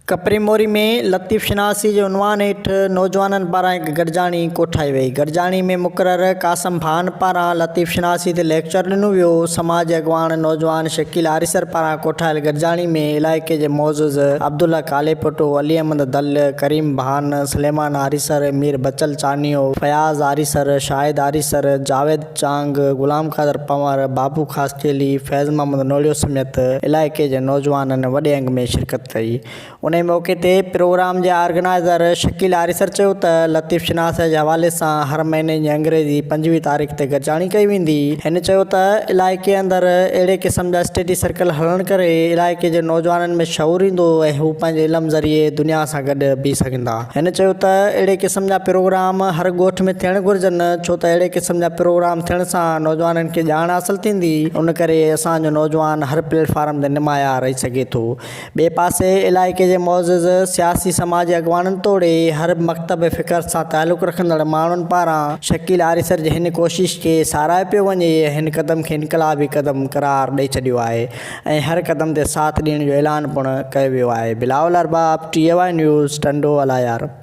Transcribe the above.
ڪپري موري ۾ لطيف شناسي جي عنوان هيٺ نوجوانن پاران هڪ گڏجاڻي ڪوٺائي وئي. گڏجاڻي ۾ مقرر قاسم ڀان پاران لطيف شناسي تي ليڪچر ڏنو ويو. سماجي اڳواڻ نوجوان شڪيل آريسر پاران ڪوٺايل گڏجاڻي ۾ علائقي جي معزز عبدالحق ڪاليپوٽو، علي احمد دل، ڪريم ڀان، سليمان آريسر، مير بچل چانيو، فياض آريسر، شاهد آريسر، جاويد چانگ، غلام قادر پنهور، بابو خاصخيلي، فيض محمد نوڙيو سميت علائقي جي نوجوانن وڏي انگ ۾ شرڪت ڪئي. انهي موقعي تي پروگرام جي آرگنائيزر شڪيل آريسر چيو ته لطيف شناسي جي حوالي سان هر مهيني جي انگريزي 25 تاريخ تي گڏجاڻي ڪئي ويندي. هن چيو ته علائقي اندر اهڙي قسم جا اسٽڊي سرڪل هلڻ ڪري علائقي جي نوجوانن ۾ شعور ايندو ۽ هو پنهنجي علم ذريعي دنيا سان گڏ بيهي سگهندا. هن چيو ته اهڙي قسم جا پروگرام هر ڳوٺ ۾ ٿيڻ گهرجن ڇو ته اهڙي قسم جا پروگرام ٿيڻ سان نوجوانن کي ڄاڻ حاصل ٿيندي ان ڪري اسان جو نوجوان هر پليٽ فارم تي نمايان رهي سگهي ٿو. ٻئي پاسي علائقي جي معزز سياسي سماجي اڳواڻن توڙي هر مڪتب فڪر سان تعلق رکندڙ ماڻهن پاران شڪيل آريسر جي هن ڪوشش کي ساراهيو پيو وڃي ۽ هن قدم کي انقلابي قدم قرار ڏئي ڇڏيو آهي. ۽ هر قدم تي ساٿ ڏيڻ جو اعلان پڻ ڪيو ويو آهي. Bilawal Arbab, T A Y news, Tando Allahyar.